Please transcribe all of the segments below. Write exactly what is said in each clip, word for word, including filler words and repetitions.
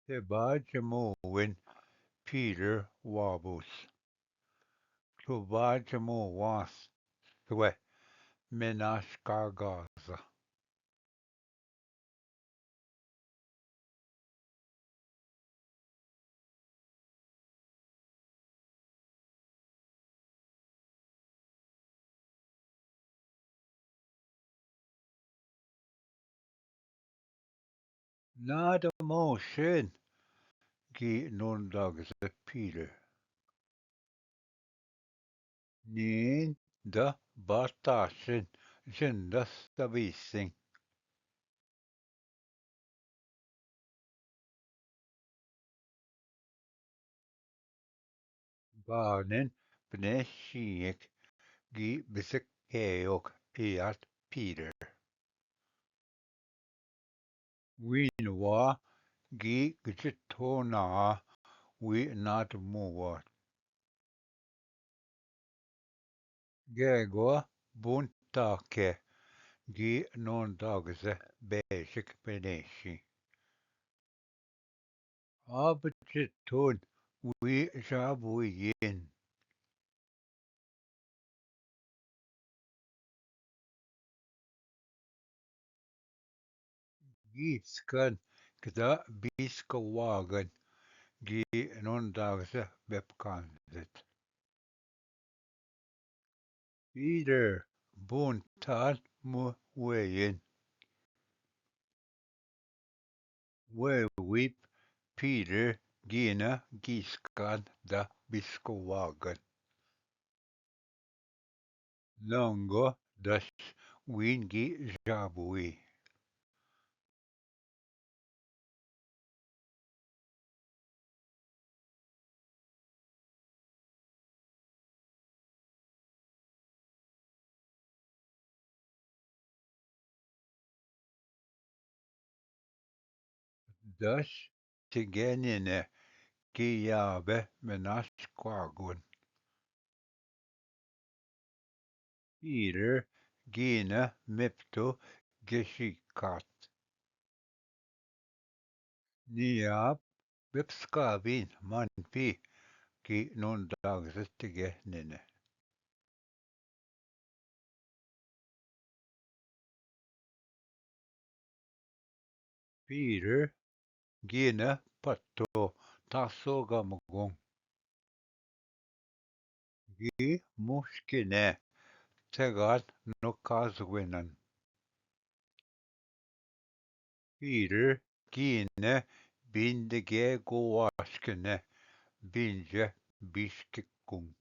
Te ba jemo wen Peter wabus. Tuba jemo wans twe menash ka gaza. Nada motion gi non dagse Peter. Nin da batashin jindas da bising. Banen pne shiek gi bisik keok iat Peter. Win wa gi gjittona wi nat muwa. Gego bunta ke gi non dagse besik peneshi. Ab jitun wi jabu yin. Giskan kda biska wagan gi non dagse bepkanzet. Peter buntan mu weyen. Wewip Peter gina giskan da biska wagan. Longo das win gi jabui. Das tigenine ki yabe menash kwagun. Peter gina mepto geshikat. Niap bepskabin manpi ki non dagse tigenine. Peter gina pato taso gamgung. Gi mushkine tegan nukazwinan. Peter gine bindege gowashkine binje bishkikung.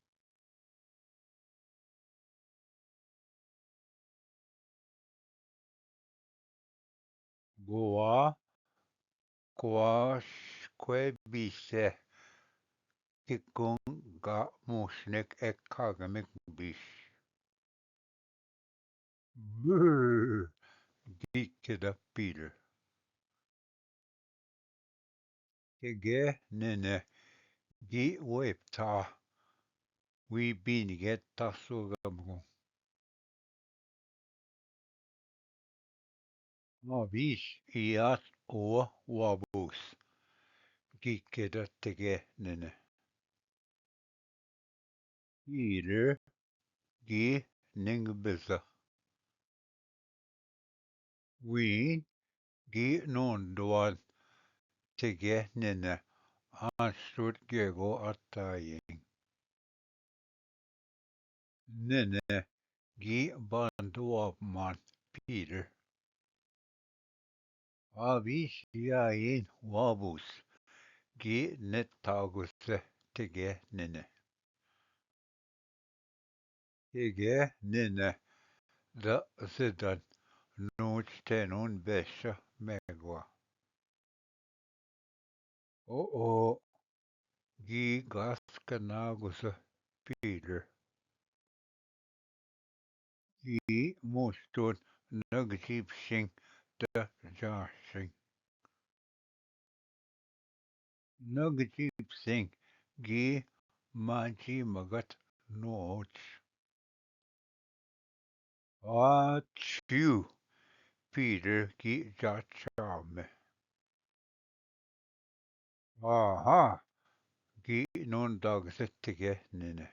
Gowa kwash kwe bise kikung ga mushnik ek kagmik bish. Brr, gikeda Peter. Kege nene gi wepta wi binige taso gamgung. Avish iat o wabus. Gikeda tege nene. Peter gi ning beza. Win gi non duan tege nene ansut gego atayin. Nene gi bandu apman Peter. Avish yayin wabus gi netaguse tege nene. Tege nene da zidan nuch tenun besha megwa. O o gi gaska nagusa Peter. Gi mustun nagzip sing da jasing. Nagzip sing gi maji magat noch. Achiu Peter gi jachame. आहा, घी नून दाग से तिके नीने।